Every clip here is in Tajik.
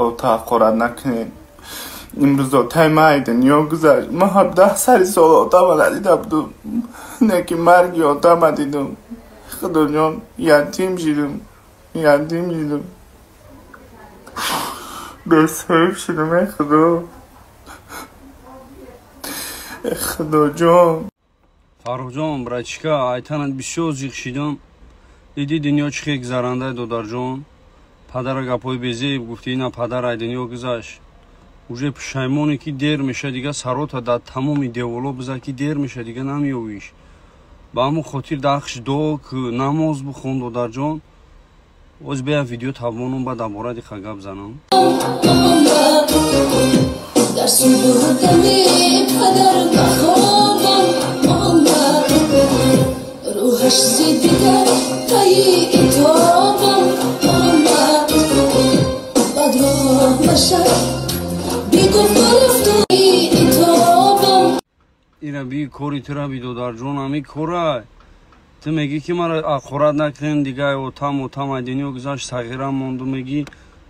Ота ҳақорат накунед. Имрӯз отаи ман ай дунё гузашт. Ман 17 сари сол отама надида будум, не ки марги отама дидум. Худоҷон, ятим шидум, ятим шидум, бесоҳиб шидум. Эй Худо, э Худоҷон. Фаррухҷон, братишка, айтанат бисёр зиқ шидам. Диди, дунё чӣ хел гузаранда, додарҷон. Падара гапҳои безеб гуфти, ина падар ай дунё гузашт. Уже пушаймоне, ки дер меша дига. Сарота дар тамоми деволо биза, ки дер меша дига, намеёвиш. Ба ҳамон хотир дахш дуо ку, намоз бихон, додарҷон. Оз бея видео тавонум, ба дар бораи диха гап занам. Дар субҳдами падар ба хобам омад, рӯҳаш зи дигар пайи итобам омад. Бадроҳ машав, бигуфт, рафту итобам. Ира би, кори тура би, додарҷон, ами кора. Ту мегӣ, ки мара ҳақорат накунем дига. Отам ай дунё гузашт, сағира монду, мегӣ.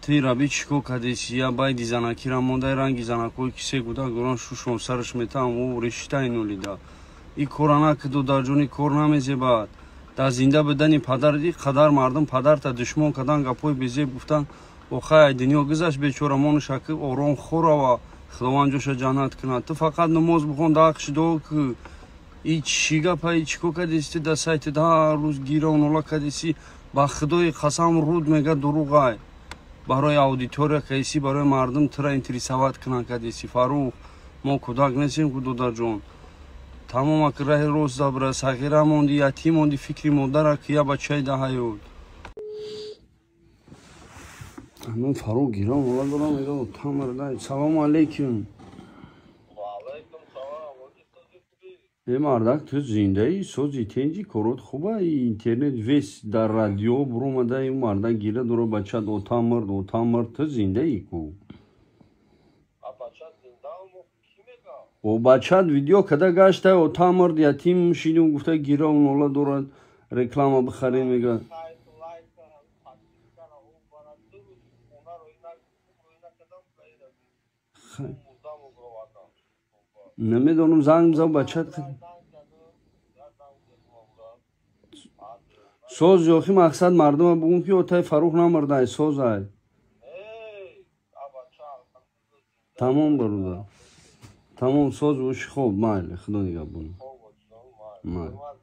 Ту ираби чӣ кор кардеси? Я байди занакира мондай, ранги занакҳое, ки се гудак доран, шушон сараш метаҳам, о решитаи нолида. И кора наки, додарҷон, и кор намезебад. Дар зинда будани падар и қадар мардум падарта душмон кардан, гапҳои безеб гуфтан. Охай, ай дунё гузашт бечора, монушаки ором хӯрава, Худованд ҷоша ҷаннат кунад. Ту фақат намоз бихон, дахш дуо ку. И чӣ гапа, и чӣ кор кардеси ту? Дар сайти ҳар рӯз гирав нола кардеси. Ба Худои қасам, руд мега, дурӯғай. Барои аудитория кайси, барои мардум тура интересовать кунанд кардеси. Фаррух, мо кӯдак нестем ку, додарҷон. Тамом, ак раҳи рост забра. Сағира монди, ятим монди, фикри модара ки, я бачаи да ҳаёт. Ҳамин Фаррух гирав нола дорам, мега тамарда. Салому алейкум. Э, мардак, ту зиндаӣ, сози, тенҷи, корот хуба? Интернет вес дар радио буромада, ин мардак гира дора, бачат ота мурд, ота мурд. Ту зиндаӣ ку? О, бачат видео када гашта, ота мурд, ятим шидум гуфта, гирав нола дорад, реклама бихарем мега. Намедонам, занг бизан бачат. Соз ёхи, мақсад мардума бугум, ки отаи Фаррух намурдай, созай. Тамом, бародар, тамом, соз боши. Хоб, майли, Худо нигаҳбон, майли.